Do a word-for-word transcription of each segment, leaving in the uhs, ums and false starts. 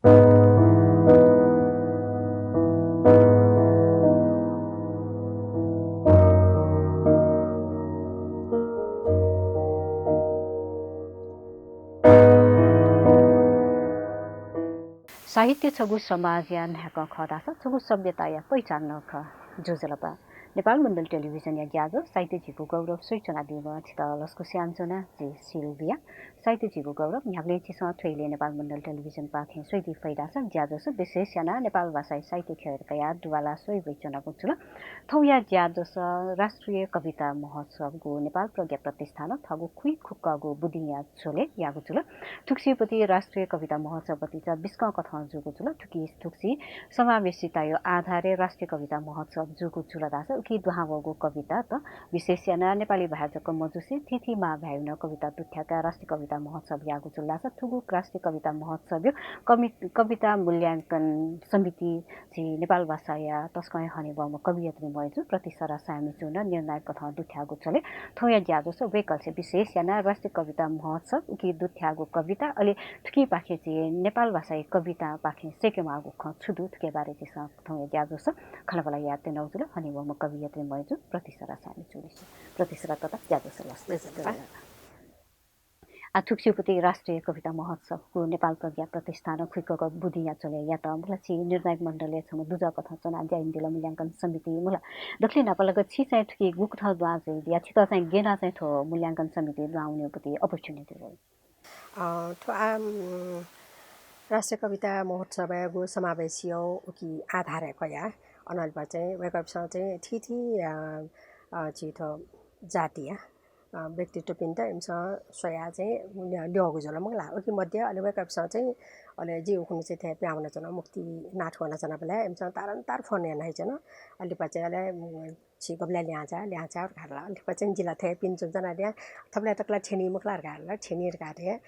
साहित्य छगू समाजया न्हाय्कं खः धाःसा छगू सभ्यताया पहिचान नं खः। ज्वजलपा। नेपाल मण्डल टेलिभिजनया ज्याझ्वः साहित्य झीगु गौरव स्वयाच्वनादीम्ह छितः लसकुस यानाच्वना, जि सिल्भिया। साहित्य झीगु गौरव न्ह्याबलें झीसं थ्व इलय् नेपाल मण्डल टेलिभिजनपाखें स्वयादी फइ धाःसा ज्याझ्वलय् विशेष यानाः नेपाल भाषाया साहित्य ख्यलय् कयाः दुवाला स्वयावइच्वनागु जुल। थौंया ज्याझ्वलय् राष्ट्रिय कविता महोत्सवगु नेपाल प्रज्ञा प्रतिष्ठानं थःगु खुइखुक्कःगु बुदिंया झ्वलय् याःगु जुल। थुगुसी पति राष्ट्रिय कविता महोत्सव पति चा बिस्कं कथं जूगु जुल। थुकी थुगुसी समावेशिताया आधारय् राष्ट्रिय कविता महोत्सव जूगु जुल धाःसा उकी दुहां वःगु कवितात विशेष यानाः नेपाली भाय् जक मजुसे थीथी मां भाय्‌या नं कविता दुथ्याकाः राष्ट्रिय कविता महोत्सव याःगु जुल धाःसा थुगु राष्ट्रिय कविता महोत्सवया कमि-, कविता मूल्यांकन समिति झी नेपाल भाषाया तसकं हे हनेबहःम्ह कवयित्री मय्जु प्रतिसरा साय्‌मिचुं नं निर्णायक कथं दुथ्याःगु झ्वलय् थौंया ज्याझ्वलय् वय्‌कःलिसे विशेष यानाः राष्ट्रिय कविता महोत्सव, उकी दुथ्याःगु कविता, अले थुकिपाखें झी नेपाल भाषाया कवितापाखें सय्‌केमाःगु खँ छु दु, थुकिया बारे झीसं थौंया ज्याझ्वलय् खँल्हाबल्हा यायेत्यनागु जुल। हनेबहःम्ह कवयित्री मय्जु प्रतिसरा साय्‌मिचुलिसे। प्रतिसरा तता ज्याझ्वलय् लसकुस। आ, थुगुसी पति राष्ट्रिय कविता महोत्सवगु नेपाल प्रज्ञा प्रतिष्ठानं खुइखुक्कःगु बुदिंया झ्वलय् यात। मला, छि निर्णायक मण्डलय् छम्ह दुजः कथं च्वनाः ज्या यानादिल, मूल्यांकन समिति। मला, दकलय् न्हापालाक छि चाहिँ थुकी गुकथं दुहां जुयादिया, छितः चाहिँ गय् यानाः चाहिँ थ्व मूल्यांकन समितिइ दुहां वनेगु पति opportunity वल? अ, थ्व आ, उम्, राष्ट्रिय कविता महोत्सवयागु समावेशीया उकी आधारय् कयाः अनंलिपा चाहिँ वय्‌कःपिन्सं चाहिँ थीथी, अ, अ, झी थ्व जातिया अ, व्यक्तित्वपिन्त इमिसं स्वयाः चाहिँ ल्य-, ल्यःगु जुल मखुला। उकी मध्ये अले वय्‌कःपिन्सं चाहिँ अले जि उखुन्हु चाहिँ थथे पिहां वनाच्वना, मुक्तिनाथ वनाच्वनाबलय् इमिसं तारन्तार फोन यानाच्वन। अले लिपा चाहिँ अले, उम्, छि गबलय् ल्याहां झाया, ल्याहां झाया धकाः धाल। अले लिपा चाहिँ जि ला थथे पिने च्वनाच्वना, थबलय् तक ला थ्यनी मखुला धकाः धाल, थ्यनी धकाः धाल।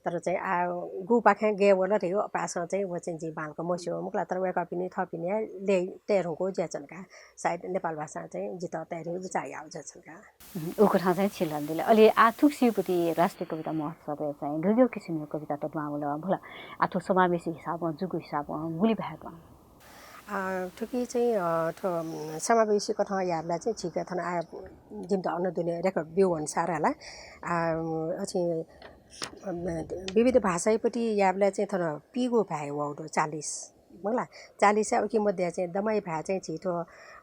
तर चाहिँ आ, गुपाखें गय् वल धइगु अपाय्‌सं चाहिँ व चाहिँ जिं बांलाक मस्यू मखुला। तर वय्‌कःपिनि थःपिनि हे ल्यये तये धुंकूगु जुयाच्वन का। सायद नेपाल भाषां चाहिँ जितः तये धुंकूगु बिचाः याःगु जुयाच्वन का। उम्, उकथं चाहिँ छिं लनादिल। अले आ थुगुसी पति राष्ट्रिय कविता महोत्सवय् चाहिँ गज्याःगु किसिमया कवितात दुहां वल, भला? आ थ्व समावेशी हिसाबं, जूगु हिसाबं गुलि भाय् दुहां? आ, थुकी चाहिँ, अ, थ्व, उम्, समावेशी कथं यायेबलय् चाहिँ झीके थन आ, जिमित अन दुने रेकर्ड ब्यूगु अनुसार हला। आ, अथे, अ, विविध भाषाया पति यायेबलय् चाहिँ थन पीगू भाय् वःगु दु, चालिस। मखुला, चालिसया उकी मध्ये चाहिँ दमाइ भाय् चाहिँ झी थ्व,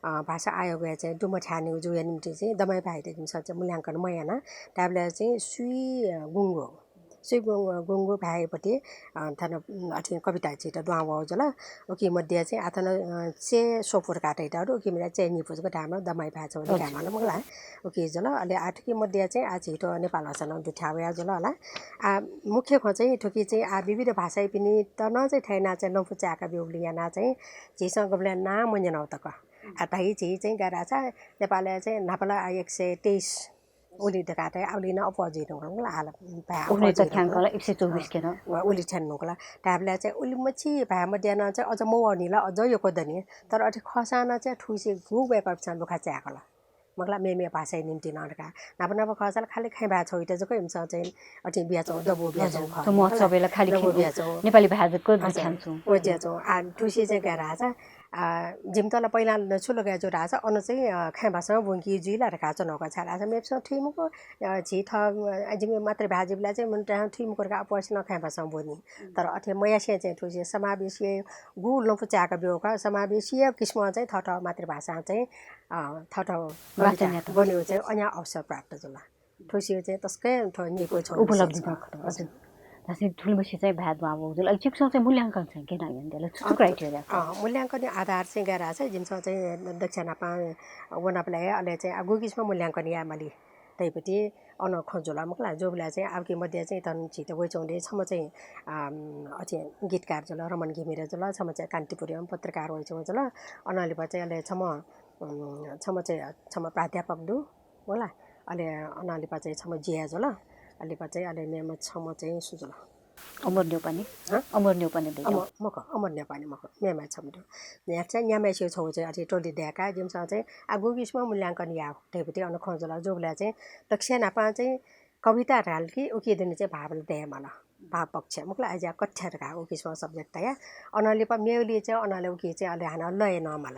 अ, भाषा आयोगया चाहिँ दुमथ्याःनिगु जूया निंतिं चाहिँ दमाइ भाय्‌यात जिमिसं चाहिँ मूल्यांकन मयाना। धायेबलय् चाहिँ स्वीगुंगू, स्वीगुंगू भाय्‌या पति, अ, थन, उम्, अथे कविता झीत दुहां वःगु जुल। उकी मध्ये चाहिँ आ थन, अ, चय् स्वपु धकाः धयातःगु दु, उकी मध्ये चय् निपु जक धायेमाल, दमाइ भाय् छगू धायेमाल मखुला। उकी जुल। अले आ थुकी मध्ये चाहिँ आ झीत नेपाल भाषा नं दुथ्याः वया जुल हला। आ, मुख्य खँ चाहिँ थुकी चाहिँ आ विविध भाषायापिनित नं चाहिँ थथे यानाः चाहिँ लँपु चाय्‌का ब्यूगुलिं यानाः चाहिँ झीसं गबलय् नां मन्यनागु तक। आ, धाइ झी चाहिँ गाय् धाःसा नेपालय् चाहिँ न्हापा ला आ एक सय तेइस उलि धकाः धाइ, आ उलि नं अप्वः जुइ धुंकल, आ ला भाय् अप्वः उलि जुइ धुंकल। एक सय चौबिस के नं। अँ, उलि थ्यन धुंकल। धायेबलय् चाहिँ उलि मछि भाय् मध्ये नं चाहिँ अझ मवःनि ला, अझ यक्व दनि। तर अथे खःसां नं चाहिँ थुसी गुगु वय्‌कःपिन्सं लुखा चाय्‌कल। मखुला, मेमे भाषाया निंतिं नं धकाः। न्हापा न्हापा खःसा ला खालि खँय् भाय् छगूयात जक इमिसं चाहिँ अथे बियाच्वंगु, दबू बियाच्वंगु खः। थ्व महोत्सवय् ला खालि दबू खँय् बियाच्वंगु। नेपाली भाय् जक हजुर, दुथ्यानाच्वंगु। वयाच्वंगु। आ, थुसी चाहिँ गाय् धाःसा, आ, जिमित ला पहिला नं छु लगे जू धाःसा अन चाहिँ, अ, खँय् भासं ब्वंकी जुइ ला धकाः च्वनागु, छाय् धाःसा मेपिन्सं थुइ मखु, अ, झी थः, अ, जिमि मातृभाय् जुइबलय् चाहिँ मनूतय्‌सं थुइ मखु धकाः अप्वःसिनं खँय् भासं ब्वनी। तर अथे मयासें चाहिँ थुसी समावेशीगु लँपु चाय्‌का ब्यूगु खः, समावेशीया किसिमं चाहिँ थःथः मातृभाषां चाहिँ अ, थःथः वाचन कविता यात। ब्वनेगु चाहिँ अज्याःगु अवसर प्राप्त जुल। थुसी चाहिँ तसकं थ्व निपु छगू उपलब्धि विशेष नं खः। हजुर। धाःसा थुलिमछि चाहिँ भाय् दुहां वःगु जुल। अले छिकपिन्सं चाहिँ मूल्यांकन चाहिँ गय् यानादिल? छु, छु criteria? अ, मूल्यांकनया आधार चाहिँ गाय् धाःसा जिमिसं चाहिँ दक्वस्यां न्हापां वनाबलय् अले चाहिँ आ गुगु किसिमं मूल्यांकन यायेमाली धइपति अन खँ जुल मखुला। जूबलय् चाहिँ आ उकी मध्ये चाहिँ थन झीत वयाच्वंगु दु छम्ह चाहिँ, अम, अथे गीतकार जुल, रमण घिमिरे जुल, छम्ह चाहिँ कान्तिपुरया पत्रकार वयाच्वंगु जुल। अनंलिपा चाहिँ अले छम्ह उम्, छम्ह चाहिँ, छम्ह प्राध्यापक दु, मखुला। अले अनंलिपा चाहिँ छम्ह ज्या जुल। अलिपा चाहिँ अले मेम्ह छम्ह चाहिँ सु जुल? अमर न्यौपाने? हँ? अमर न्यौपाने दु। अमर, मखु, अमर न्यौपाने मखु, मेम्ह छम्ह दु। न्या चाहिँ न्याम्हेसिगु छगू चाहिँ अथे टोली दय्‌काः जिमिसं चाहिँ आ गुगु किसिमं मूल्यांकन यायेगु धइपति अन खँ जुल। जूबलय् चाहिँ दक्वस्यां न्हापां चाहिँ कविता धाल कि उकी दुने चाहिँ भावना दयेमाल। भाव पक्ष, मखुला, अज्याः कथ्य धकाः उ किसिमं subject तया। अनंलिपा मेगुलिइ चाहिँ अनंलि उकी चाहिँ अले हानं लय नं माल।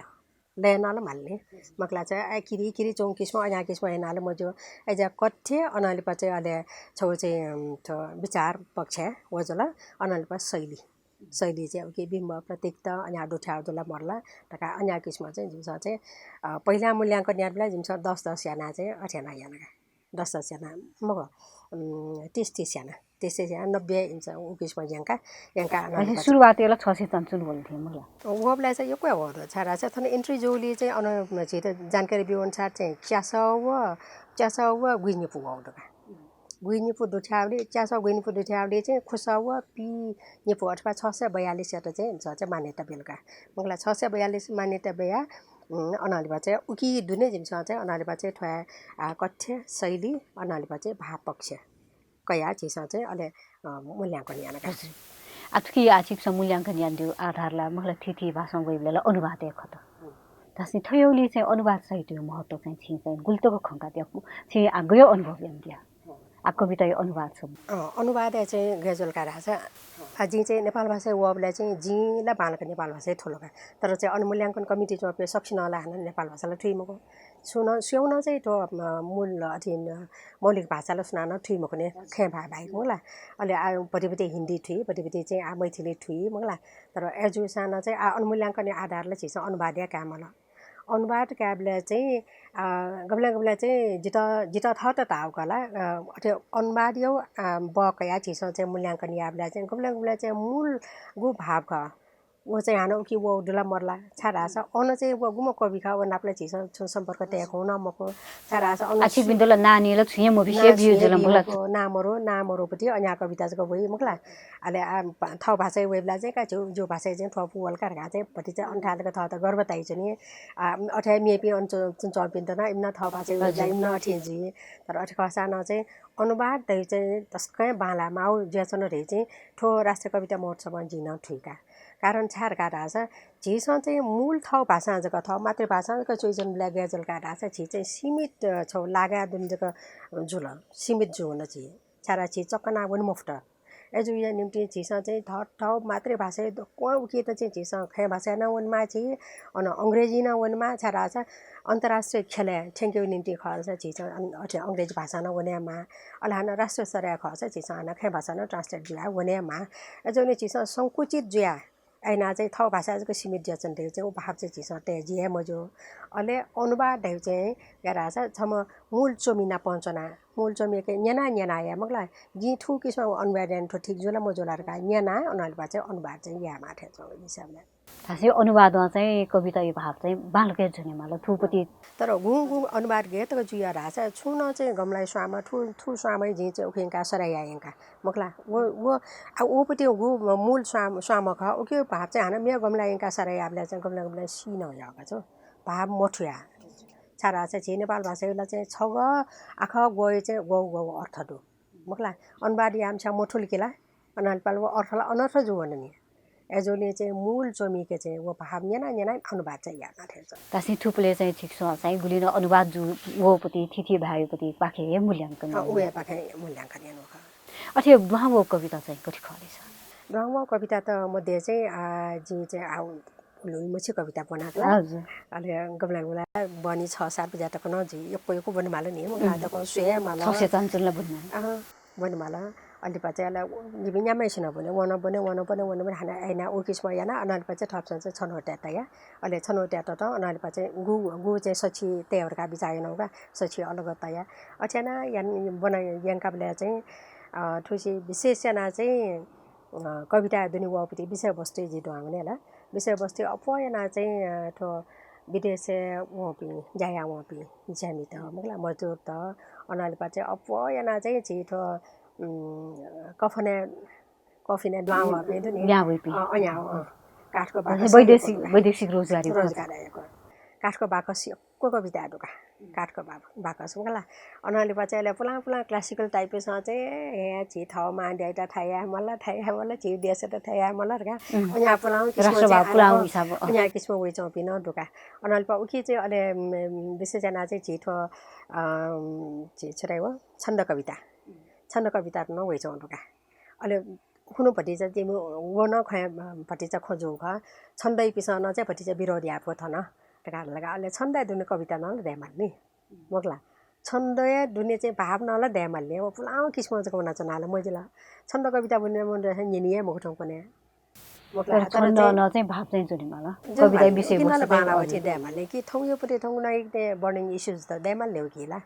लय नं ला माल नि। मखुला चाहिँ अ किरि किरि च्वंगु किसिमं अज्याः किसिमं हे नं ला मज्यू। अज्याः कथ्य अनंलिपा चाहिँ अले छगू चाहिँ, अम, थ्व विचार पक्ष व जुल। अनंलिपा शैली। शैली चाहिँ उकी बिम्ब प्रतीक त अज्याः दुथ्याः जुल मरला धकाः अज्याः किसिमं चाहिँ जिमिसं चाहिँ, अ, पहिला मूल्यांकन यानाबलय् जिमिसं दस दस याना चाहिँ अथे याना याना का। दस दस याना मखु, उम्, तीस तीस याना, तीस तीस याना, नब्बे इन्च उ किसिमं यंका, यंका अले अनंलिपा चाहिँ सुरुवातय् ला छ सय चंचुल वल थें मखुला। वःबलय् चाहिँ यक्व वःगु दु, छाय् धाःसा थन entry जूगुलिइ चाहिँ अन झीत जानकारी ब्यूगु अनुसार चाहिँ च्यासः व, च्यासः व गुइनिपु वःगु दु का। गुइनिपु दुथ्याःबलय्, च्यासः गुइनिपु दुथ्याःबलय् चाहिँ खुसः व पीनिपु अथवा छ सय बयालिस यात चाहिँ, छ चाहिँ मान्यता बिल का। मखुला छ सय बयालिस मान्यता बिया, उम्, अनंलिपा चाहिँ उकी दुने जिमिसं चाहिँ अनंलिपा चाहिँ थ्व, आ, कथ्य, शैली, अनंलिपा चाहिँ भाव पक्ष कयाः झीसं चाहिँ अले, अ, मूल्यांकन याना का। हजुर। आ, थुकी आ छिकपिसं मूल्यांकन यानादीगु आधार ला मखुला थीथी भाषां वइबलय् ला अनुवाद हे खः त। धाःसा थ्व यःगुलिइ चाहिँ अनुवाद साहित्यया महत्व चाहिँ छिं चाहिँ गुलि तक खंकादिया, छिं आ गय् अनुभव यानादिया? आ कविताया अनुवाद छु? अँ, अनुवादय् चाहिँ गय् जुल का धाःसा, आ, जिं चाहिँ नेपाल भाषाय् वःबलय् चाहिँ जिं ला बांलाक नेपाल भाषाय् थुल का। तर चाहिँ अन मूल्यांकन कमिटी च्वंपिं सकसिनं ला हानं नेपाल भाषा ला थुइ मखु। सुनं, सुयां नं चाहिँ थ्व, अ, मूल अथि, अ, मौलिक भाषा ला सुनानं थुइ मखु नि, खँय् भाय् बाहेक मखुला। अले आ भतिभति हिन्दी थुइ, भतिभति चाहिँ आ मैथिली थुइ मखुला। तर अय् जूसां नं चाहिँ आ अन मूल्यांकनया आधार ला झीसं अनुवाद या काये माल। अनुवाद कायेबलय् चाहिँ, अ, गबलें गबलें चाहिँ जितः, जितः थःत धाःगु खः ला, अ, अथे अनुवादया, अ, बः कयाः झीसं चाहिँ मूल्यांकन यायेबलय् चाहिँ गबलें गबलें चाहिँ मूल गु भाव खः, व चाहिँ हानं उकी वःगु दु ला मरु ला, छाय् धाःसा अन चाहिँ व गुम्ह कवि खः, व नाप ला झीसं छुं सम्पर्क तयागु नं मखु, छाय् धाःसा अन आ छिकपिन्त ला नां नं ला छुं हे मब्यूसे ब्यू जुल मखुला। नां मरु, नां मरु पति अन्याय कविता जक वइ मखुला। अले आ, भा-, थः भाषाय् वइबलय् चाहिँ का झीगु, झीगु भाषाय् चाहिँ थ्व पु वल का धकाः चाहिँ भति चाहिँ अन थाय् तक थःत गर्व ताइ च्वनी। आ, अथे हे मेपिं अन च्वं-, च्वं-, च्वंपिन्त नं इमिनं थः भाषाय् वइबलय् इमिनं अथे हे जुइ। तर अथे खःसां नं चाहिँ अनुवाद धइगु चाहिँ तसकं बांलाः माःगु जुयाच्वन धइगु चाहिँ थ्व राष्ट्रिय कविता महोत्सवं जिं नं थुइका। कारण छाय् धकाः धाःसा झीसं चाहिँ मूल थः भाषां जक, थः मातृभाषां जक च्वइच्वंबलय् गय् जुल का धाःसा झी चाहिँ सीमित, अ, छगू लागाय् दुने जक जुल, सीमित जुल झी। छाय् धाःसा झी चक्कना वने मफुत। अय् जूगुया निंतिं झीसं चाहिँ थः, थः मातृभाषाय् दक्वं उकेत चाहिँ झीसं खँय् भाषाय् नं वनेमाः झी, अन अंग्रेजी नं वनेमाः, छाय् धाःसा अन्तर्राष्ट्रिय ख्यलय् थ्यंकेगु निंतिं खःसा झीसं अन-, अथे अंग्रेजी भाषां नं वनेमाः। अले हानं राष्ट्रिय स्तरय् खःसा झीसं हानं खँय् भाषां नं translate जुयाः वनेमाः। अय् जूगुलिं झीसं संकुचित जुयाः अय् यानाः चाहिँ थः भाषाय् जक सीमित जुयाच्वन धइगु चाहिँ व भाव चाहिँ झीसं तये जुइ हे मज्यू। अले अनुवाद धइगु चाहिँ याः धाःसा छम्ह मूल च्वमि नाप च्वनाः, मूल च्वमिके न्यना न्यना याये मखुला। जिं थुकिसिमं अनुवाद याना थ्व ठीक जुल ला मजुल ला धकाः न्यनाः अनंलिपा चाहिँ अनुवाद चाहिँ यायेमाः थें च्वं हिसाबले। धाःसा अनुवादं चाहिँ कविताया भाव चाहिँ बांलाक हे ज्वनेमाल थुपति। तर गुं गुं अनुवाद गय् तक जुइ धाःसा छुं नं चाहिँ गमलाय् स्वांम्ह थु, थु स्वांम्ह जिं चाहिँ उखे यंकाः सराः याये यंका मखुला। व, व, आ, वपति गु मूल स्वां-, स्वांम्ह खः, उके भाव चाहिँ हानं मेगु गमलाय् यंकाः सराः याःबलय् चाहिँ गमलाय् गमलाय् सी नं याः का छु। भाव मथुया। छाय् धाःसा झी नेपाल भाषाया ला चाहिँ छगः आखः ग्वःया चाहिँ ग्वःगु ग्वःगु अर्थ दु। मखुला, अनुवाद याःम्हस्यां मथुल कि ला, अनंलिपा व अर्थ ला अनर्थ जुवन नि। अय् जूगुलिं चाहिँ मूल च्वमिके चाहिँ व भाव न्यना न्यना अनुवाद चाहिँ यायेमाः थें च्वं। धाःसा थुपलय् चाहिँ छिकपिसं चाहिँ गुलि नं अनुवाद जू वःपति, थीथी भाय्‌पति पाखें हे मूल्यांकन अँ, यानाः। उहेपाखें मूल्यांकन यानाः खः। अथे दुहां वःगु कविता चाहिँ गथे खः ले सर? दुहां वःगु कवितात मध्ये चाहिँ, आ, जिं चाहिँ आ, लुइमछि कविता ब्वना का। हजुर। अले गमलाय् गमलाय् बहनी छ सात बज्या तक नं जुइ, यक्व यक्व ब्वनेमाल नि, मखुला, उम्। तकं स्वयेमाल। थःसे चानचुन ला ब्वनेमाल। अँ, ब्वनेमाल। अनंलिपा चाहिँ अले जिमि न्याम्हय्‌सिनं ब्वने, व नं ब्वने, व नं ब्वने, व नं ब्वने, हानं अय् यानाः उ किसिमं यानाः अनंलिपा चाहिँ थःपिसं चाहिँ छनौट यात या। अले छनौट यात त अनंलिपा चाहिँ गु, गु चाहिँ सछि तये धकाः बिचाः यानागु का, सछि अलग तया। अथे यानाः यान-, ब्वना यंकाबलय् चाहिँ, अ, थुसी विशेष यानाः चाहिँ अ, कविताया दुने वःपति विषयवस्तु जिं दुहां वने ला। विषयवस्तु अप्वः यानाः चाहिँ, अ, थ्व विदेशय् वंपिं, ज्या याः वंपिं ज्यामित, मखुला, मजदुरत, अनंलिपा चाहिँ अप्वः यानाः चाहिँ झी थ्व, उम्, कफनय्, कफिनय् दुहां वःपिं दु नि। न्याः वइपिं। अँ, अँ, न्याः, अँ। काठको बाकस वैदेशिक, वैदेशिक रोजगारी। रोजगारी। काठको बाकस यक्व कविता दु का। काठको बा-, बाकस मखुला। अनंलिपा चाहिँ अले पुलां पुलां classical type-स चाहिँ, हे, झी थः मां द्याइत थाय् याये मल, थाय् याये मल, झी देशत थाय् याये मल धकाः। उम्। अन्या पुलां किसिम राष्ट्रभाव चाहिँ पुलां अन, हिसाब, अँ। अन्या किसिम वइच्वंपिं नं दु का। अनंलिपा उकी चाहिँ अले, उम्, विशेष यानाः चाहिँ झी थ्व, अँ, झी छु धाइ व, छन्द कविता। छन्द कवितात नं वइच्वं दु का। अले खुन्हु भतिचा चाहिँ व नं खँय् भतिचा खँ जूगु खः। छन्दइपिसं नं चाहिँ भतिचा विरोध याःगु थन धकाः धाल का। अले छन्दया दुने कविता नं दयेमाल नि। मखुला। छन्दया दुने चाहिँ भाव नं ला दयेमाल नि। व पुलां किसिमं जक वनाच्वना ला मजिल। छन्द कविता बुने मन न्यनी हे मखु थौंकन्हय्। मखुला, तर छन्द नं चाहिँ भाव चाहिँ जुनेमाल। कविता विषयवस्तु चाहिँ बांलावटी दयेमाल कि थौं यो पति थौं नं एक burning issues त दयेमाल ल्यौ कि ला।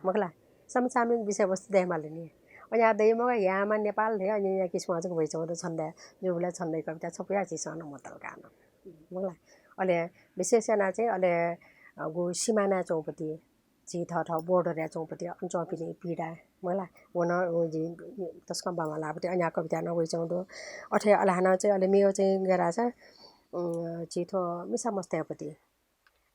मखुला। समसामयिक विषयवस्तु दयेमाल नि। अज्याःगु दइ मखु, यामा नेपाल हे अज्याःगु किसिमं जक वइच्वंगु दु छन्दया, जूबलय् छन्दया कविता छपुया झीसं नं मतल का नं। मखुला। अले विशेष यानाः चाहिँ अले, अ, गु सिमानाय् च्वंपति, झी थःथः border-य् च्वंपति, अन च्वंपिनि पीडा, मखुला। व नं, व जि तसकं बांबांलाःपति, अज्याःगु कविता नं वइच्वंगु दु। अथे अले हानं चाहिँ अले मेगु चाहिँ गय् धाःसा, अ, झी थ्व मिसा मस्तय्‌पति।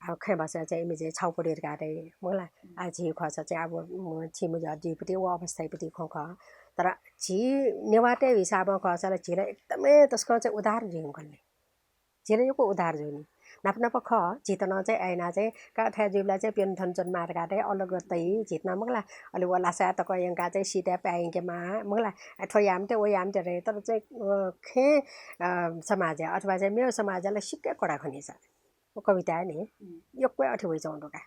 आः खँय् भाषाय् चाहिँ इमि चाहिँ छाउपडी धकाः धाइ, मखुला। आः झी खःसा चाहिँ अब, म, छि मज्यू जुइपति व अवस्थायापति खँ खः। तर झी नेवाःतय् हिसाबं खःसा ला झी ला एकदमै तसकं चाहिँ उदार जुइ धुंकल नि। झी ला यक्व उदार जुइ नि। नाप नाप खः, झीत नं चाहिँ आइना चाहिँ का थथे जुइबलय् चाहिँ प्यन्हु थन च्वनेमाः धकाः धाइ, अलग तइ झीत नं मखुला। अले व लासाय् तक यंकाः चाहिँ सीताय् पाय् यंकेमाः, मखुला। आ, थ्व याये मते, व याये मते धाइ, तर चाहिँ, अ, खँय्, अ, समाजय् अथवा चाहिँ मेगु समाजय् ला सिक्क कडा खनी सा। व कविताय् नि, यक्व अथे वइच्वंगु दु का।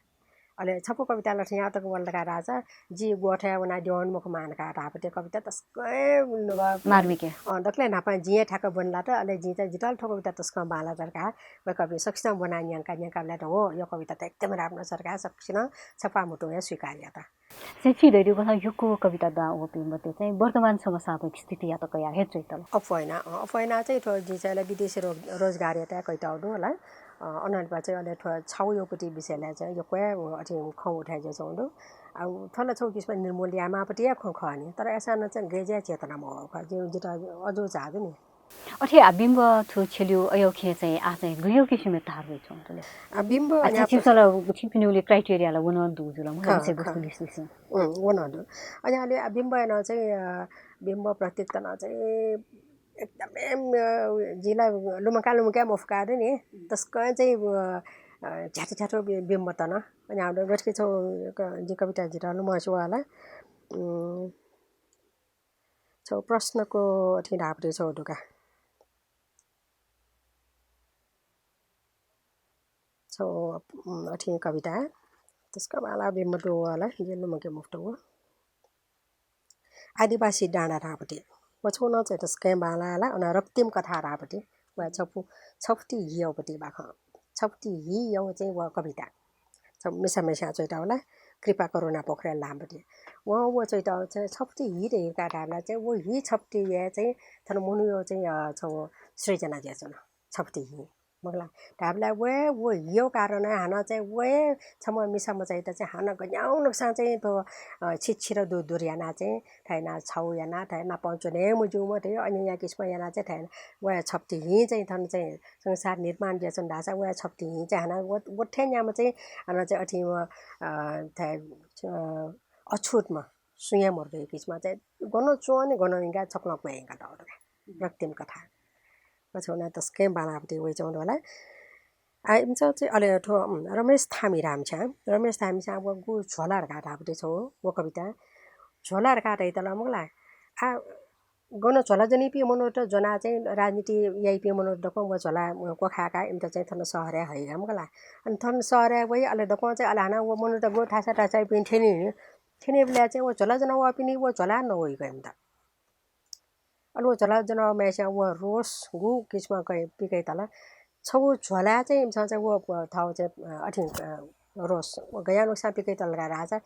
अले छपु कविता ला थ्व यां तक वल धकाः धाःसा, जि ग्वथय् वनाः द्यवं मखु मां धकाः धाःपति कविता तसकं नुगः मार्मिक। अँ, दकलय् न्हापां जिं हे ठ्याक्क ब्वनालात, अले जिं चाहिँ जितः ला थ्व कविता तसकं बांलात धकाः व कवि सकसिनं ब्वनाः न्यंका, न्यंकाबलय् त हो, यो कविता त एकदमै राम्रो छ धकाः सकसिनं छपाः म्हुतुं हे स्वीकार यात। चाहिँ छि धयादीगु कथं यक्व कविता दुहां वःपिं मध्ये चाहिँ वर्तमान समसामयिक स्थितियात कयाः हे च्वइतल। अप्वः याना, अँ, अप्वः याना चाहिँ थ्व जिं चाहिँ ला विदेशी रो-, रोजगारयात हे कयातःगु दु होला। अ, अनंलिपा चाहिँ अले थ्व छाउ यःपति विषयलय् चाहिँ यक्व हे अथे खँ उठाइ जुयाच्वंगु दु। आ, थ्व ला छगू किसिमं निर्मूल यायेमाःपति हे खँ खः नि। तर अय्‌सां नं चाहिँ गय् जुयाः चेतना मवः खः। जिं, जितः अजू झाः दु नि। अथे आ बिम्ब थ्व छ्यल्यू अय् खँय् चाहिँ आः चाहिँ गय् किसिमं धार वइच्वंगु दु ले? आ बिम्ब आ, अज्याःगु छिमिसं ला छिपिनिगु criteria ला व नं दु जुल, मखुला, खः, विषयवस्तु खः। लिसलिसं। उम्, व नं दु। अज्याःगु आ बिम्बय् नं चाहिँ, अ, बिम्ब प्रतीकत नं चाहिँ एकदमै, अ, जिं ला लुमंका लुमंकाः मफुकाः दु नि। तसकं चाहिँ, अ, अ, झ्यातु झ्यातु बि-, बिम्बत नं। अज्याःगु आ गथे कि छगू क-, जिं कविता जितः लुमंसे वः ला। उम्, छगू प्रश्नको अथे धाःपति छगू दु का। छगू, उम्, अथे कविता। तसकं बांलाः बिम्ब दु वः ला, जिं लुमंके मफुत व। आदिवासी डाँडा धाःपति। व छगू नं चाहिँ तसकं बांलाः ला, अन रक्तिम कथा धाःपति। व छपु, छपुति हि यःपति बाखं। छपुति हि यः चाहिँ व कविता। छ मिसा मेस्यां च्वइतःगु ला, कृपा करुणा पोखरेल लामपति। वं व च्वइतःगु चाहिँ छपुति हि धकाः धाःबलय् चाहिँ व हि छपुतिया चाहिँ थन मनूया चाहिँ, अ, छगू सृजना जुयाच्वन। छपुति हि। मखुला। धाःबलय् व, व हिया कारणं हानं चाहिँ व हे छम्ह मिसा मचाइत चाहिँ हानं गज्याःगु नक्सां चाहिँ थ्व, अ, छिछिर दुरदुर यानाः चाहिँ थथे यानाः छाउ यानाः थथे नापं च्वने हे मज्यूम्ह थथे अज्याःगु किसिमं यानाः चाहिँ थथे यानाः व छपुति हिं चाहिँ थन चाहिँ संसार निर्माण जुयाच्वन धाःसा व छपुति हिं चाहिँ हानं व, व थथे न्याम्ह चाहिँ हानं चाहिँ अथे व, अ, थथे, अ, अछुतम्ह सुं हे मरु धइगु किसिमं चाहिँ गन च्वने गन यंकाः छक्वलं क्वय् यंकातःगु दु का। रक्तिम कथा। व छगू नं तसकं बांलाःपति वइच्वंगु दु ला। आ, इमिसं चाहिँ अले थ्व, उम्, रमेश थामि धाःम्हस्यां, रमेश थामिस्यां व गु झ्वला धकाः धाःपति छगू व कविता। झ्वला धकाः धाइतल मखुला। आ, गन झ्वला ज्वनीपिं मनूत ज्वनाः चाहिँ राजनीति याइपिं मनूत दक्वं व झ्वला, अ, क्वखाय्काः इमित चाहिँ थन शहरय् हइगु मखुला। अनि थन शहरय् वइ, अले दक्वं चाहिँ अले हानं व मनूत गु थासय् थासय् पिं थ्यनी, थ्यनीबलय् चाहिँ व झ्वला ज्वना वःपिनि व झ्वला नवइगु इमित। अले व झ्वला ज्वना वःम्हस्यां व रोष गु किसिमं कइ, पिकइतल। छगू झ्वलाय् चाहिँ इमिसं चाहिँ व, व थःगु चाहिँ, अ, अथे, अ, रोष व गज्याःगु नक्सां पिकइतल धकाः धाःसा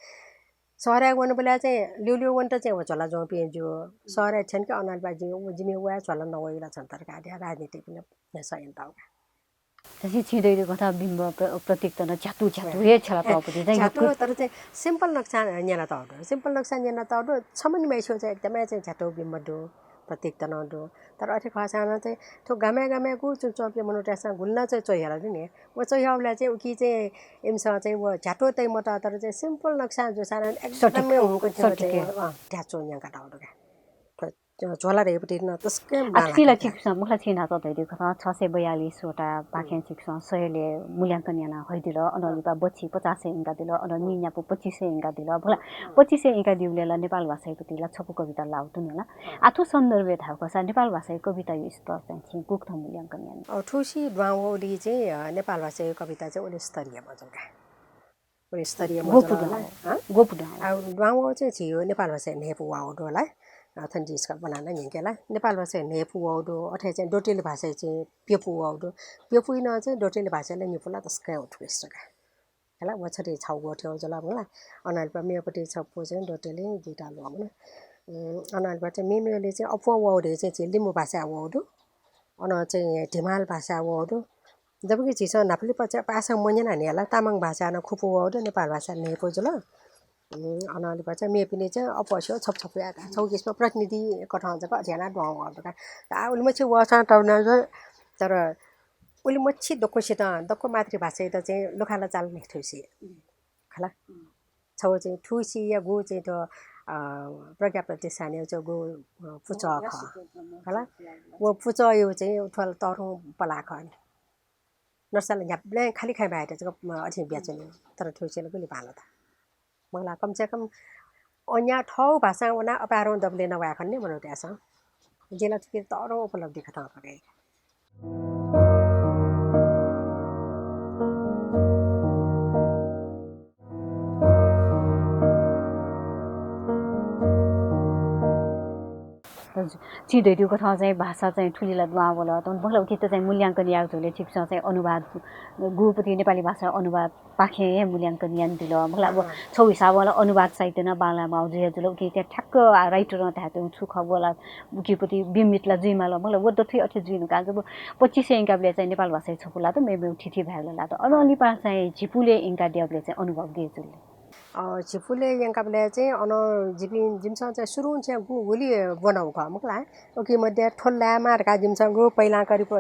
शहरय् वनेबलय् चाहिँ ल्यूल्यू वनेत चाहिँ व झ्वला ज्वंपिं ज्यू। शहरय् थ्यंक अनंलिपा जि, व जिमि व हे झ्वला नवइगु ला छन्त धकाः धयाः राजनीतिक नं न्ह्यसः यंकातःगु का। झी, छिं धयादीगु कथं बिम्ब प्र-, प्रतीकत नं झ्यातु, झ्यातु हे छ्यलातःगु दु। झ्यातु, तर चाहिँ simple नक्सां न्यनातःगु दु। Simple नक्सां न्यनातःगु दु। छम्ह निम्हय्सिगु चाहिँ एकदमै चाहिँ झ्यातु बिम्ब दु, प्रतीकत नं दु। तर अथे खःसां नं चाहिँ थ्व गामय् गामय् गु च्वंच्वंपिं मनूतय्सं गुलि नं चाहिँ च्वह्यल दु नि। व च्वह्यःबलय् चाहिँ उकी चाहिँ इमिसं चाहिँ व झ्यातु तइ मत, तर चाहिँ simple नक्सां जूसां नं एकदमै सठिक, हुंकन थें सठिक चाहिँ हे। अँ, ध्याचु न्यंकातःगु दु का। थ्व झ्वला धइपट्टि नं तसकं बांलाक छिकपिसं मुखला छिं न्हाचः धयादीगु कथं छ सय बयालिस वटा पाखें छिकपिसं सयलय् मूल्यांकन याना हइदिल, अनंलिपा बच्छि पचास सय यंकादिल, अन नीन्यापु पच्छि सय यंकादिल। मुखला पच्छि सय यंकादीबलय् ला नेपाल भाषायापट्टि ला छपु कविता लाःगु तुं ला। आः थ्व सन्दर्भय् धाःगु खःसा नेपाल भाषाया कविताया स्तर चाहिँ छिं गुकथं मूल्यांकन याना? अ, थुसी दुहां वःगुलिं चाहिँ, अ, नेपाल भाषाया कविता चाहिँ उलि स्तरीय मजुल का। उलि स्तरीय मजुल ला। हँ? ग्वपु दुहां? आ, दुहां वःगु चाहिँ झीगु नेपाल भाषाया न्हय्‌पु वःगु दु ला। अ, थन जिं छकः ब्वना नं न्यंके ला। नेपाल भाषाया न्हय्‌पु वःगु दु, अथे चाहिँ डोटेली भाषाया चाहिँ प्यपु वःगु दु। प्यपुइ नं चाहिँ डोटेली भाषाया ला निपु ला तसकं उत्कृष्ट का। हला, व छथी छगू ग्वः थें जुल मला। अनंलिपा मेपट्टि छपु चाहिँ डोटेली जितः ल्वःमन। उम्, अनंलिपा चाहिँ मेमेगुलि चाहिँ अप्वः वःगु धइगु चाहिँ झी लिम्बू भाषाया वःगु दु। अन चाहिँ धिमाल भाषाया वःगु दु। जबकि झीसं न्हापालिपा चाहिँ पासां मन्यना न्ह्यः ला तामाङ भाषाया नं खुपु वःगु दु, नेपाल भाषाया न्हय्‌पु जुल। उम्, अनंलिपा चाहिँ मेपिनि चाहिँ अप्वः स्यू छपु छपु यात। छगू किसिमं प्रतिनिधि कथं जक अथे यानाः दुहां वःगु दु का। आः उलिमछि वःसां तबना चाहिँ, तर उलिमछि दक्वसितं दक्व मातृभाषायात चाहिँ लुखालचाल नये थुसी। खला। छगू चाहिँ थुसिया गु चाहिँ थ्व, अ, प्रज्ञा प्रतिष्ठानया चाहिँ गु, अ, पुचः खः। खला। व पुचःया चाहिँ थ्व ला तःधंगु पलाः खः नि। नसा ला न्ह्याबलें खालि खँय् बाहेक जक, अ, अथे बियाच्वनी। तर थुसिया ला गुलि बांलात। मखु ला, कम से कम अन्य थःगु भाषां वनाः अपाय्धंगु दबलय् नं वये खन नि मनूतय्‌सं। जिं ला थुकी तःधंगु उपलब्धि कथं थुकी। हजुर। छिं धयादीगु कथं चाहिँ भाषा चाहिँ थुलि ला दुहां वल। तर मखु ला उकियात चाहिँ मूल्यांकन यायेगु झ्वलय् छिकपिन्सं चाहिँ अनुवाद, गुपति नेपाली भाषा अनुवाद पाखें हे मूल्यांकन यानादिल। मखु ला, व अँ। छगू हिसाबं ला अनुवाद साहित्य नं बांलाः माःगु जुया जुल। उकिं चाहिँ ठ्याक्क आ, writer-ं धायेत्यंगु छु खः, व ला उकिपति बिम्बित ला जुइमाल। मखु ला, व दथुइ अथे जुइ धुंकाः जब पच्चिस सय यंकाबलय् चाहिँ नेपाल भाषाया छपु लात, मेमेगु थीथी भाय् ला लात। अनंलिपा चाहिँ झिपुलय् यंकादियाबलय् चाहिँ अनुभव गय् जुल? अ, झिपुलय् यंकाबलय् चाहिँ अन जिपिं, जिमिसं चाहिँ सुरुं चाहिँ गु गुलि ब्वनागु खः, मखु ला। उकी मध्ये थ्व लायेमाः धकाः जिमिसं गु पहिलां करि-, अ,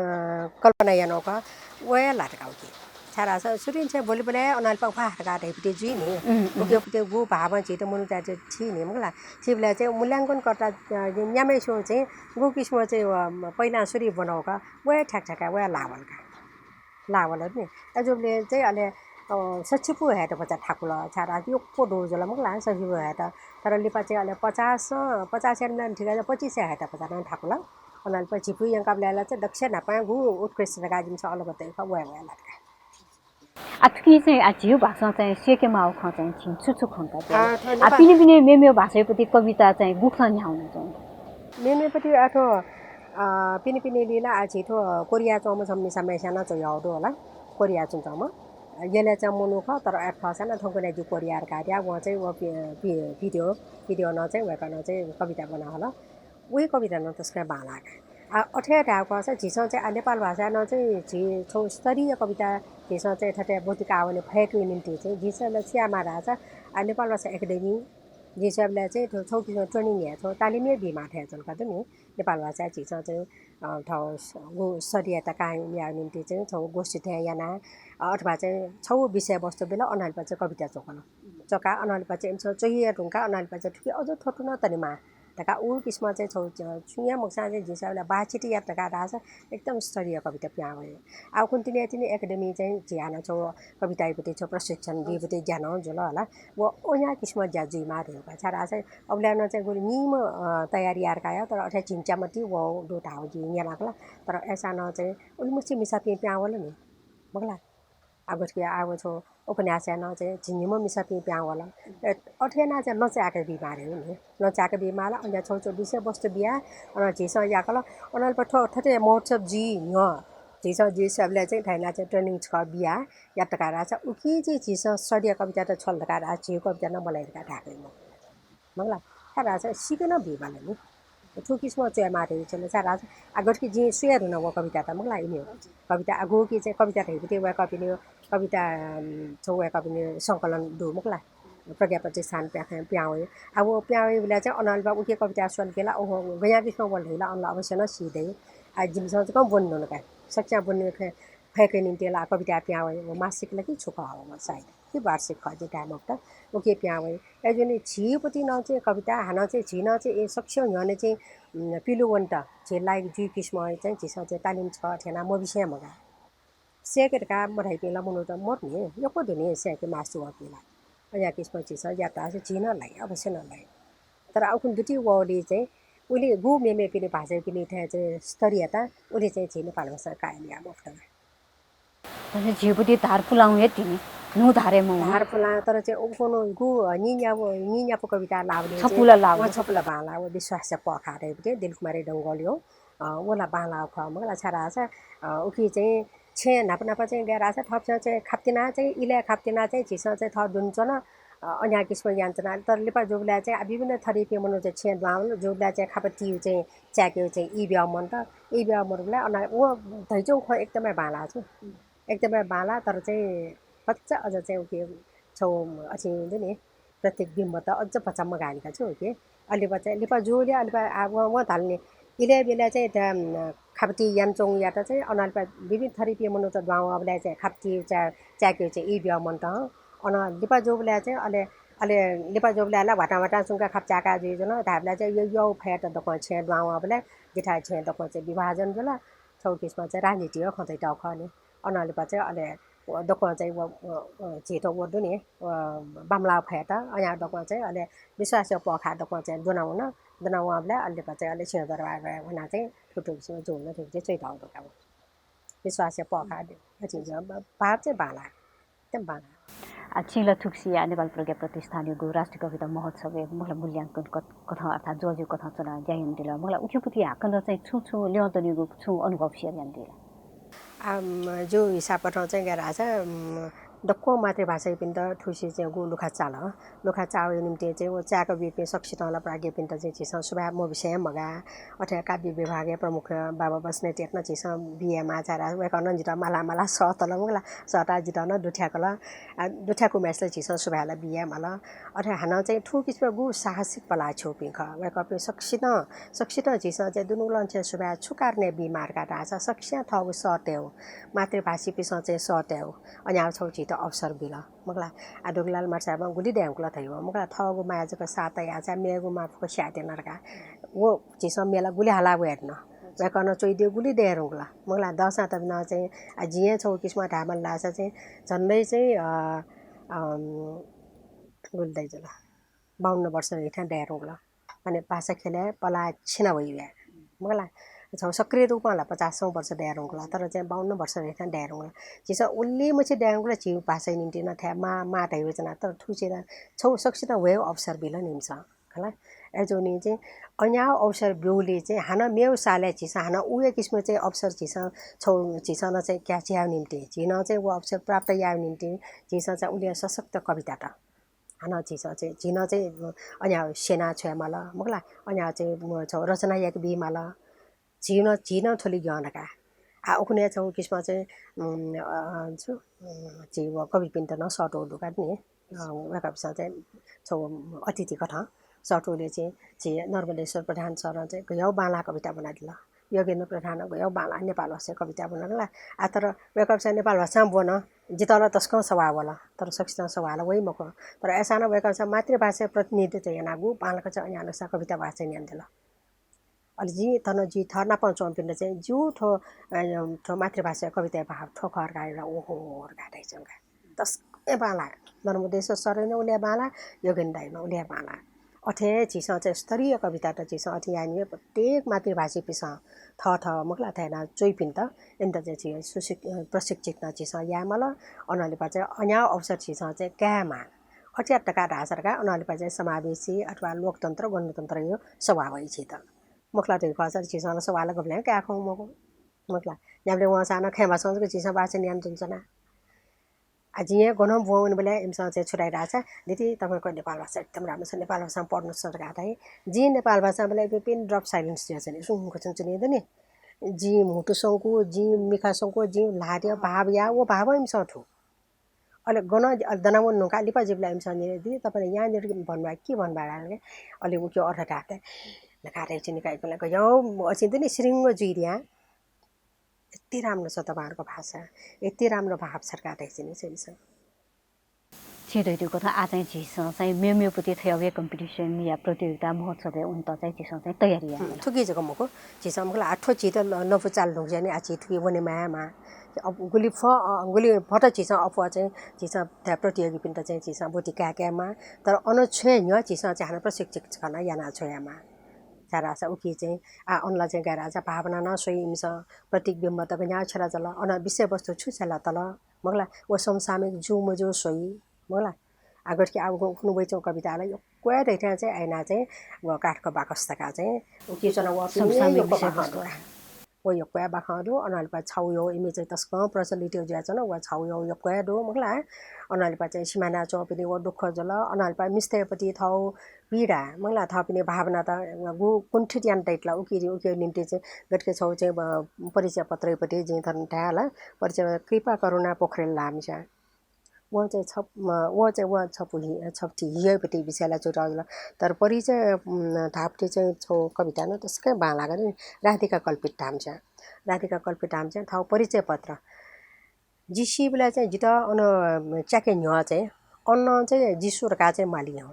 कल्पना यानागु खः, व हे लात का उकी। छाय्‌धाःसा सुरुं चाहिँ ब्वलिबलय् अनंलिपा ख्वाः धकाः धइपति जुइ नि। उम्, उम्। उकिपति गु भावं झीत मनूतय्‌त थी नि, मखु ला। थीबलय् चाहिँ मूल्यांकनकर्ता, अ, न्याम्हसिगु चाहिँ गु किसिमं चाहिँ, अ, पहिलां सुरुइ ब्वनागु खः, व हे ठ्याक ठ्याक, व हे लाः वल का। लाः वल नि। अय्‌जूबलय् चाहिँ अले, अ, सछि पु हयेत भचा थाकुल, छाय्‌धाःसा यक्व दु जुल, मखु ला, सछि पु हयेत। तर लिपा चाहिँ अले पचास, पचास यात मला नि, ठीक हे, पच्चिस सय हयेत भचा नं थाकुल। अनंलिपा झिपु यंकाबलय् ला चाहिँ दक्वसिया न्हापां गु उत्कृष्ट धकाः जिमिसं अलग तयाः वये वये लात का। आ, थुकी चाहिँ, आ, झीगु भाषां चाहिँ स्यके माःगु खँ चाहिँ छिं छु छु खंका? आ, थ्व आ, नेपाल पिने पिने मेमेगु भाषायापति कविता चाहिँ गुकथं न्ह्याः वना चाहिँ? मेमेपति आ थ्व, अ, पिने पिनेलिइ ला आ झी थ्व कोरियाय् च्वंम्ह छम्ह मिसा मय्‌सिनं च्वयाहःगु दु होला। कोरियाय् च्वंम्ह। यलय् च्वंम्ह मनू खः, तर अथे खःसां नं थौंकन्हय् जिं कोरिया धकाः धया, वं चाहिँ व पि-, पि-, video, video नं चाहिँ वय्‌कलं चाहिँ कविता ब्वना हल। वही कविता नं तसकं बांलाः का। आ, अथे हे धायेगु खःसा झीसं चाहिँ आ नेपाल भाषाय् नं चाहिँ झी छगू स्तरीय कविता झीसं चाहिँ थथे ब्वति काः वने फयेकेगु निंतिं चाहिँ झीसं ला छु यायेमाः धाःसा आ नेपाल भाषा एकेडेमी झीसं स्वयेबलय् चाहिँ थ्व छगू किसिमं training हे, थ्व तालिम हे बीमाः थें जुल का दु नि। नेपाल भाषाय् झीसं चाहिँ, अ, थ्व स-, गु स्तरीयता कायम यायेगु निंतिं चाहिँ छगू गोष्ठी थें यानाः, अ, अथवा चाहिँ छगू विषयवस्तु बिल, अनंलिपा चाहिँ कविता च्वकल। च्वकाः अनंलिपा चाहिँ इमिसं च्वया धुंकाः अनंलिपा चाहिँ थुकी अझ थ्व तुं नं तनेमाः धकाः उ किसिमं चाहिँ छगू, अ, छुं हे मखुसां चाहिँ झीसं स्वयेबलय् बांछिति यात धकाः धाःसा एकदम स्तरीय कविता पिहां वइ। आ, उखुन्हु तिनि तिनि एकेडेमी चाहिँ झी हानं छगू कवितायापति छगू प्रशिक्षण बीपति ज्या नं जुल होला। व ओन्या किसिमं ज्या जुइमाः धइगु का। छाय्‌धाःसा अबलय् नं चाहिँ गुलि निम्ह, अ, तयारी याये धकाः, तर अथे झिंच्याम्ह ति वःगु दु धाःगु जिं न्यनागु ला। तर अय्‌सां नं चाहिँ उलिमछि मिसापिं पिहां वल नि, मखु ला। आ गथे कि आ व छगू उपन्यासय् नं चाहिँ झिंनिम्ह मिसापिं पिहां वल। ए, अथे यानाः चाहिँ लँचाय्‌के बीमाः धइगु नि। लँचाय्‌के बीमाः ला, अन छगू छगू विषयवस्तु बियाः, अन झीसं याकल, अनंलिपा थ्व थथे महोत्सव जुइ न्ह्यः झीसं, झी स्वयेबलय् चाहिँ थथे यानाः चाहिँ training छकः बियाः यात धकाः धाःसा उकी चाहिँ झीसं स्तरीय कविता त छ्वल धकाः धाःसा झीगु कविता नं मलाइ धकाः धायेगु मखु। मखु ला, छाय्‌धाःसा सीके नं बीमाल नि। थ्व किसिमं च्वयेमाः धइगु छुं ला, छाय्‌धाःसा आ गथे कि जिं स्वये धुन व कविता त, मखु ला, इमिगु कविता आ गुकी चाहिँ कविता धइपति वय्‌कःपिनिगु कविता, अम, छगू वय्‌कःपिनिगु संकलन दु, मखु ला, प्रज्ञा प्रतिष्ठान पिहां, पिहां वइ। आ व पिहां वइबलय् चाहिँ अनंलिपा उकी कविता स्वल कि ला, ओहो, गज्यां किसिमं वल धइ ला, अन ला अवश्य नं सी दइ। आ जिमिसं चाहिँ कम ब्वने धुन का, सकसियां ब्वने फयेकेगु निंतिं ला कविता पिहां वइ, व मासिक ला कि छु खः व सायद। कि वार्षिक खः जिं धाये मफुत, उकी पिहां वइ। अय्‌जूगुलिं झीपिं नं चाहिँ कविता हानं चाहिँ झी नं चाहिँ ए सकसिया न्ह्यःने चाहिँ, उम्, पिलु वनेत झी लायक जुइ किसिमं चाहिँ झीसं चाहिँ तालिम छकः थ्यना मबिसें मगाः। सय्‌के धकाः मधाइपिं ला मनूत मदुनि, यक्व दुनि सय्‌के मास्ति वःपिं ला। अज्याःगु किसिमं झीसं यात धाःसा झी नं लाइ, अवश्य नं लाइ। तर अ उखुन्हु दुति वःगुलिं चाहिँ उलि गु मेमेपिनि भाषापिनि थें चाहिँ स्तरीयता उलि चाहिँ झी नेपाल भाषां कायम याये मफुत। अथे झीपिं धार पुलां हे तिनि, न्हू धारे मवं। धार पुलां, तर चाहिँ उखुन्हु गु, अ, नीन्यापु, नीन्यापु कविता लाःगुलिं चाहिँ छपुला लाःगु। व छपुला बांलाः, व विश्वासया पःखाः धइपिं दिलकुमारी डंगोल यो, अ, व ला बांलाःगु खः मखु ला, छाय्‌धाःसा, अ, उकी चाहिँ छेँ न्हापा न्हापा चाहिँ गय् धाःसा थःपिसं चाहिँ खापतिना चाहिँ इलय् खापतिना चाहिँ झीसं चाहिँ थः दुने च्वन, अ, अज्याःगु किसिमं यानाच्वना। तर लिपा जूबलय् चाहिँ आ विभिन्न थरीपिं मनूत चाहिँ छेँ दुहां वल, जूबलय् चाहिँ खापा तीगु चाहिँ चाय्‌केगु चाहिँ ई ब्यः मन्त। ई ब्यः मरुबलय् अन व धइच्वंगु खँ एकदमै बांलाः छु। एकदमै बांलाः, तर चाहिँ भचा अझ चाहिँ उकी छगू अथे दु नि, प्रतिबिम्ब त अझ भचा मगाः नि का छु उकी। अले लिपा चाहिँ लिपा जूगुलिं अले लिपा आ, वं, वं धाल नि, इलय् ब्यलय् चाहिँ त, अम, खापा ती यानाच्वंगु यात चाहिँ अन लिपा विभिन्न थरीपिं मनूत दुहां वःबलय् चाहिँ खापा ती चा-, चाय्‌केगु चाहिँ ई ब्यः मन्त। अन लिपा जूबलय् चाहिँ अले, अले लिपा जूबलय् ला ह्वातां ह्वातां सुंकाः खापा चाय्‌का जुइ जुल धायेबलय् चाहिँ य-, यःगु फय्‌यात दक्वं छेँ दुहां वःबलय् जिथाय् छेँ दक्वं चाहिँ विभाजन जुल। छगू किसिमं चाहिँ राजनीतिया खँ तयातःगु खः नि। अन लिपा चाहिँ अले व दक्वं चाहिँ व, व, व झीत व दु नि, व बांमलाःगु फय्‌यात, अज्याःगु दक्वं चाहिँ अले विश्वासया पःखाः दक्वं चाहिँ दुना वन, दुना वंबलय् अले लिपा चाहिँ अले सिंहदरबारय् वनाः चाहिँ थुथुगु जुल, थुगु चाहिँ च्वयातःगु दु का। विश्वासया पःखाः दु, अथे जुल, ब-, भाव चाहिँ बांलाः, एकदम बांलाः। आ, छिं ला थुगुसिया नेपाल प्रज्ञा प्रतिष्ठानयागु राष्ट्रिय कविता महोत्सवय् मखु ला मूल्यांकन कथ-, कथं अर्थात् ज्वःज्यू कथं च्वनाः ज्या यानादिल। मखु ला उखें पुति हाकनं चाहिँ छुं छुं ल्यं तनीगु छुं अनुभव share यानादिल। आ, म, जिगु हिसाबकथं चाहिँ गय् धाःसा, म, दक्व मातृभाषायापिन्त थुगुसी चाहिँ गु लुखा चाल। लुखा चाःया निंतिं चाहिँ व चाय्‌का ब्यूपिं सकसितं ला प्राज्ञपिन्त चाहिँ झीसं सुभाय् मबिसें मगाः। अथे काव्य विभागया प्रमुख बाबा बस्नेतयात नं झीसं बियाः माः, छाय्‌धाःसा वय्‌कलं जितः माला माला सःतल मखु ला, सःताः जितः नं दुथ्याकल। आ, दुथ्याकूम्हेसित झीसं सुभाय् ला बियाः माल। अथे हानं चाहिँ थुगु किसिमं गु साहसिक पलाः छ्यूपिं खः। वय्‌कःपिं सकसितं, सकसितं झीसं चाहिँ दुनुगलंनिसें सुभाय् छु कारणय् बी माः धकाः धाःसा सकसियां थःगु सः तयेगु, मातृभाषीपिसं चाहिँ सः तयेगु अज्याःगु छगू झीत अवसर बिल। मखु ला, आ दुगुलाल मात्साय्‌बं गुलि दयेधुंकल धइगु, मखु ला, थःगु मांया जक साः तयाः चाहिँ मेगु मां फुक्क स्यायेत्यन धकाः। व झीसं मेला गुलि हाला वये धुन। वय्‌कलं च्वइदिउ गुलि दये धुंकल। मखु ला, दःसां तबि नं चाहिँ, आ, जिं हे छगू किसिमं धायेमाल धाःसा चाहिँ झन्डै चाहिँ, अ, अम, गुलि दाइ जुल, बाउन्न वर्ष धइथें दये धुंकल। माने भाषा ख्यलय् पलाः छिना वइ वया। मखु ला, छगू सक्रिय रूपं ला पचासौं वर्ष दये धुंकल, तर चाहिँ बाउन्न वर्ष धइथें दये धुंकल। झीसं उलिमछि दये धुंकल, झीगु भाषाया निंतिं नं थथे माः, माः धइगु च्वना, तर थुगुसी नं छगू सकसितं वयेगु अवसर बिल नि इमिसं। खला, अय्‌जूगुलिं चाहिँ अज्याःगु अवसर ब्यूगुलिं चाहिँ हानं मेगु सालय् झीसं हानं उहे किसिमं चाहिँ अवसर झीसं छगू झीसं नं चाहिँ catch यायेगु निंतिं, झी नं चाहिँ व अवसर प्राप्त यायेगु निंतिं झीसं चाहिँ उलि सशक्त कवितात हानं झीसं चाहिँ, झी नं चाहिँ अज्याःगु स्यना छ्वयेमाल, मखु ला, अज्याःगु चाहिँ म छगू रचना याके बीमाल। झी नं, झी नं थ्वलि यं धकाः। आ, उखुन्हु छगू किसिमं चाहिँ, उम्, अ, छु, उम्, झी व कविपिन्त नं सःतूगु दु का नि। अ, वय्‌कःपिसं चाहिँ छगू अतिथि कथं सःतूगुलिं चाहिँ झी नर्मदेश्वर प्रधान सरं चाहिँ गज्याःगु बांलाः कविता ब्वनादिल। योगेन्द्र प्रधानं गज्याःगु बांलाः नेपाल भाषाय् कविता ब्वनादिल। आ, तर वय्‌कःपिसं नेपाल भाषां ब्वन, जितः ला तसकं सवाः वल, तर सकसितं सवाः ला वइ मखु। तर अय्‌सां नं वय्‌कःपिसं मातृभाषाया प्रतिनिधित्व यानाः गु बांलाक चाहिँ अज्याःगुसा कविता वाचन यानादिल। अले जिं थन जि थः नापं च्वंपिन्त चाहिँ ज्यू थ्व, अ, थ्व मातृभाषाया कविताया भाव थ्व खः धकाः धाल, ओहो धकाः धाइच्वंका। तसकं बांलाः। नर्मदेश्वर सरं नं उलि बांलाः, योगेन्द्र दाइनं उलि बांलाः। अथे झीसं चाहिँ स्तरीय कवितात झीसं अथे यानाः प्रत्येक मातृभाषीपिसं थःथः मखु ला थथे यानाः च्वइपिन्त इमित चाहिँ झी सुशिक-, अ, प्रशिक्षित नं झीसं यायेमाल। अनंलिपा चाहिँ अज्याःगु अवसर झीसं चाहिँ कायेमाः। अथे यात धकाः धाःसा धकाः अनंलिपा चाहिँ समावेशी अथवा लोकतन्त्र, गणतन्त्रया सवाः वइ झीत। मखु ला धइगु खःसा झीसं ला सवाः ला गबलें काये खंगु मखु। मखु ला, न्ह्याबलें वंसां नं खँय् भासं जक झीसं वाचन यानाच्वनाच्वना। आ, जिं हे गनं ब्वं वनेबलय् इमिसं चाहिँ छु धाइ धाःसा, "दिदी, तपाईँको नेपाल भाषा एकदम राम्रो छ, नेपाल भाषामा पढ्नुस्" धकाः धाइ। जिं नेपाल भाषामा बेला pin drop silence जुयाच्वने, सुंक च्वने दु नि। जिं म्हुतु संकु, जिं मिखा संकु, जिं ल्हातया भाव या, व भाव इमिसं थु। अले गनं, अले दनावन न्हुंकाः लिपा जिबलय् इमिसं न्यने, "दिदी, तपाईँले यहाँनिर भन्नुभयो, के भन्नुभयो?" धाल के। अले उकी अर्थ धाये, धकाः धाइच्वने का इपिं ला, गज्याःगु असिं दु नि सिरिङ्ग जुइ दिया। यति राम्रो छ तपाईँहरूको भाषा, यति राम्रो भाव छ धकाः धाइच्वने इमिसं। छिं धयादीगु कथं आः चाहिँ झीसं चाहिँ मेमेपति थ्व हे कम्पिटिसन या प्रतियोगिता महोत्सवय् वनेत चाहिँ झीसं चाहिँ तयारी याये। थुकी जक मखु, झीसं मखु ला, आः थ्व झीत न-, नपु चाल धुंकूसां नि आः झी थुकी वने मायेमाः। अप-, गुलि फः, अ, गुलि फत झीसं अप्वः चाहिँ झीसं धा प्रतियोगीपिन्त चाहिँ झीसं ब्वति काय् कायेमाः। तर अन छ्वये न्ह्यः झीसं चाहिँ हानं प्रशिक्षक छकः नं याना छ्वयेमाः। छाय्धाःसा उकी चाहिँ आः अन ला चाहिँ गय् धाःसा भावना नं स्वइ इमिसं, प्रतिबिम्ब तक न्ह्याः छ्यला जल, अन विषयवस्तु छु छ्यला तल, मखु ला, व समसामयिक जू मजू स्वइ, मखु ला। आः गथे कि आः व खुन्हु वइच्वंगु कविता ला यक्व हे धइथें चाहिँ आः यानाः चाहिँ व काठको बाकस धकाः चाहिँ उकी च्वना वःपिं समसामयिक यक्व बाखं विषयवस्तु। दु। व यक्व हे बाखं दु, अनंलिपा छाउयौ इमि चाहिँ तसकं प्रचलित जुयाच्वन, व छाउयौ यक्व हे दु, मखु ला। अनंलिपा चाहिँ सिमानाच्वंपिनि व दुःख जुल, अनंलिपा मिस्तय्‌पति थौ पीडा, मखु ला, थःपिनि भावनात गु कुण्ठित याना तइतल, उकी, उकी निम्ति चाहिँ गथे कि छौ चाहिँ, अ, परिचय पत्रय्‌पति जिं थन धाये ला, परिचय कृपा करुणा पोखरेल धाःम्हस्यां। वं चाहिँ छप-, म, वं चाहिँ वं छपु हि-, छपु थी हियाइपति विषय ला च्वयातःगु जुल। तर परिचय, उम्, धाःपति चाहिँ छौ कविता नं तसकं बांलाक दु नि, राधिका कल्पित धाःम्हस्यां। राधिका कल्पित धाःम्हस्यां थौ परिचय पत्र। जि सीबलय् चाहिँ जितः अन च्याके न्ह्यः चाहिँ अन चाहिँ जिसु धकाः चाहिँ माली हं।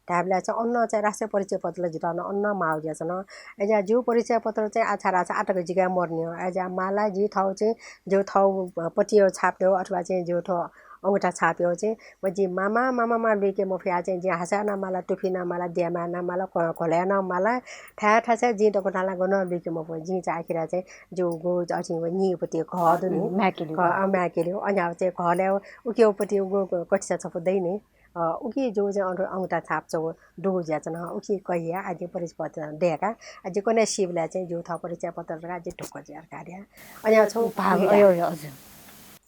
धायेबलय् चाहिँ अन चाहिँ राष्ट्रिय परिचय पत्र ला जितः अन, अन माः जुयाच्वन। अय्‌जुयाः जिगु परिचय पत्र चाहिँ आः छाय्धाःसा आः तक जिके मदुनि हं। अय्‌जुयाः माला जि थौ चाहिँ जिगु थौ पतियो छापयो अथवा चाहिँ जिगु थौ अंगूठा छापयो चाहिँ व जि मामा, मामा, मामा लुइके मफयाः चाहिँ जिं हासय् नं माला, टुफी नं माला, द्यमाय् नं माला, घ-, घोलय् नं माला, थाय् थासय् जिं दक्व थाला गनं लुइके मफु। जिं चाहिँ आखिरय् चाहिँ जिगु अथे व नीपति घः दु नि। उम्, म्याकेल्यु। घः, अँ, म्याकेल्यु। अन चाहिँ घलय् उकियोपति उगु कथिचा छपु दइ नि। अ, उकी जिगु चाहिँ अंगू-, अंगूठा छाप छौ दुगु जुयाच्वन, उकी कयाः आः जिं परिचय पत्र दय्‌काः, आः जि कन्हय् सीबलय् चाहिँ जिगु थः परिचय पत्र धकाः जि ढुक्क जुयाः धकाः धया। अन छौ भाव, अयो, अयो, हजुर।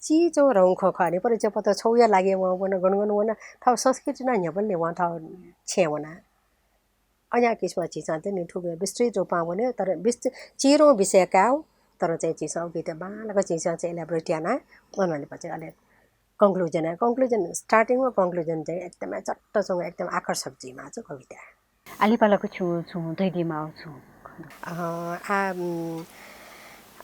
चिचौ रौं खँ खः नि, परिचय पत्र छौया लागि वं वन, गन गन वन, थौ संस्कृति नं न्ह्यब्वने वं थौ छेँय् वना। अज्याःगु किसिमं झीसं चाहिँ नि थुगु विस्तृत रूपं वने, तर विस्त-, चिरौं विषय कायेगु, तर चाहिँ झीसं उकियात बांलाक झीसं चाहिँ elaborate याना, अनंलिपा चाहिँ अले conclusion, conclusion, starting व conclusion चाहिँ एकदमै चट्ट च्वंगु, एकदम आकर्षक जुइमाः छु कविता। आः लिपा ला छुं छुं धयादीमाः छु? अ, आ, उम्,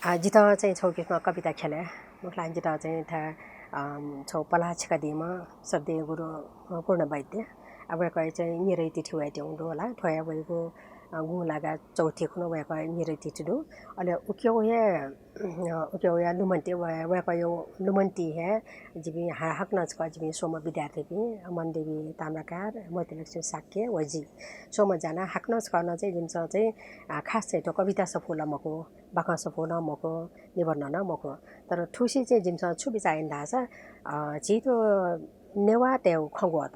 आ, जितः चाहिँ छौ किसिमं कविता ख्यलय्, मखु ला, जितः चाहिँ थ्व, अम, छौ पलाः छिकादीम्ह श्रद्धेय गुरु, अ, पूर्ण वैद्य। आ, वय्‌कः चाहिँ निरयतिथि वयाच्वंगु दु ला, थ्व हे वइगु, अ, गुंलागा चौथि खुन्हु वय्‌कः निरयतिथि दु। अले उकिया हे अ, उकिया लुमन्ति, वय्-, वय्‌कःया लुमन्ति हे जिपिं हा-, हाकनं छकः जिपिं स्वम्ह विद्यार्थीपिं, मनदेवी ताम्राकार, मोतीलक्ष्मी शाक्य व जि स्वम्ह जानाः हाकनं छकः नं चाहिँ जिमिसं चाहिँ, अ, खास चाहिँ थ्व कविता सफू ला मखु, बाखं सफू नं मखु, निबन्ध नं मखु। तर थुसी चाहिँ जिमिसं छु बिचाः याना धाःसा, अ, झी थ्व नेवाःतय्‌गु खँग्वःत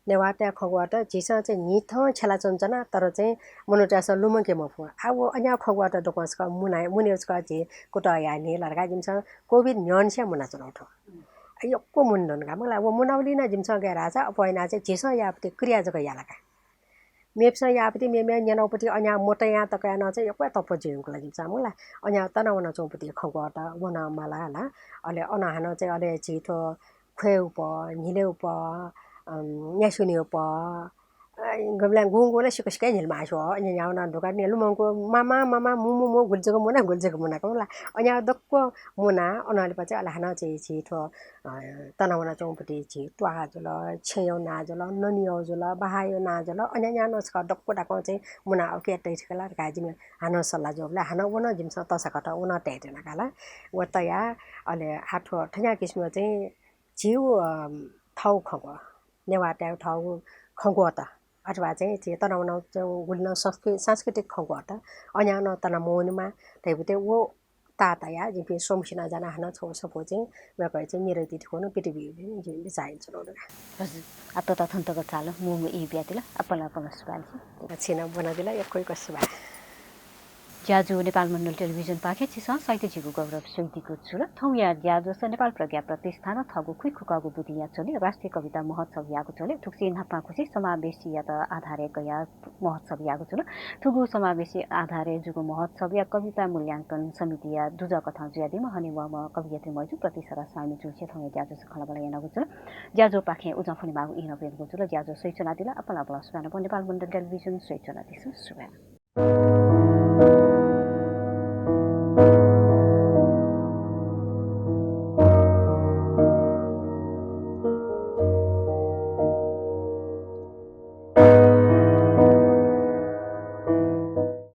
नेवाःतय् खँग्वःत झीसं चाहिँ न्हिथं छ्यलाच्वनाच्वना, तर चाहिँ मनूतय्‌सं लुमंके मफु। आ, व अज्याःगु खँग्वःत दक्वं छकः मुना, मुने छकः झी कुतः याये नि ला धकाः जिमिसं COVID न्ह्यःनिसें मुनाच्वनागु थ्व। आ, यक्व मुने धुन का, मखु ला, व मुनावली नं जिमिसं गय् धाःसा अप्वः यानाः चाहिँ झीसं याःपति क्रिया जक या ला का। मेपिसं याःपति मेमेगु न्यनापति अज्याःगु मत यां तक यानाः चाहिँ यक्व तप्प जुइ धुंकल जिमिसं, मखु ला। अज्याःगु तनावनाच्वंपति खँग्वःत वन मला ला। अले अन हानं चाहिँ अले झी थ्व ख्वय् उपः, न्हिले उपः, अम, न्यासुनी उपः, अ, गबलें गुंगु ला सिक्क सिक्क हे न्हिलेमाःसा, अन न्यावना धुंकाः न्यलु मंगु, मामा, मामा, मू, मू, मू, गुलि जक मुना, गुलि जक मुना, मखु ला। अन दक्व मुना, अनंलिपा चाहिँ अले हानं चाहिँ झी थ्व, अ, तनावनाच्वंपति झी त्वाः जुल, छेँयौ नां जुल, ननियौ जुल, बहायौ नां जुल, अन न्यानं छकः दक्व दाकं चाहिँ मुना उके तइ छिकला धकाः जिमि हानं सल्लाह ज्वःबलय् हानं वन जिमिसं तःसा कथं वन तये धुन का ला। व तयाः अले आः थ्व थज्याःगु किसिमं चाहिँ झीगु, अ, थःगु खँग्वः, नेवाःतय्‌गु थःगु खँग्वःत अथवा चाहिँ झी तनावनाच्वंगु गुलि नं संस्कृ-, सांस्कृतिक खँग्वःत अज्याःगु नं तनामवनेमाः धइबलय् व ताः तयाः जिपिं स्वम्हसिनं जानाः हानं छगू सफू चाहिँ वय्‌कःया चाहिँ निरयतिथि खुन्हु पित बीगु जिं बिचाः यानाच्वनागु दु का। हजुर, आः तताः थन तक चाल, मू मू ई बियादिल, आपालं आपालं सुभाय्। छिनं ब्वनादिल, यक्व यक्व सुभाय्। ज्याझ्वः नेपाल मण्डल टेलिभिजनपाखें छिसं साहित्य झीगु गौरव स्वयादीगु जुल। थौंया ज्याझ्वलय् नेपाल प्रज्ञा प्रतिष्ठानं थःगु खुइखुकाःगु बुदिंया झ्वलय् राष्ट्रिय कविता महोत्सव याःगु झ्वलय् थुगुसी न्हापांखुसी समावेशीयात आधारय् कयाः महोत्सव याःगु जुल। थुगु समावेशी आधारय् जूगु महोत्सवया कविता मूल्यांकन समितिया दुजःकथं जुयादीम्ह हनेबहःम्ह कवयित्री मय्जु प्रतिसरा स्वामीजुलिसे थौंया ज्याझ्वलय् खँल्हाबल्हा यानागु जुल। ज्याझ्वःपाखें उजं फ्वनेमाःगु ई नं ब्वनागु जुल। ज्याझ्वः स्वयाच्वनादिल, आपालं आपालं सुभाय् नं। नेपाल मण्डल टेलिभिजन स्वयाच्वनादिसँ, सुभाय्।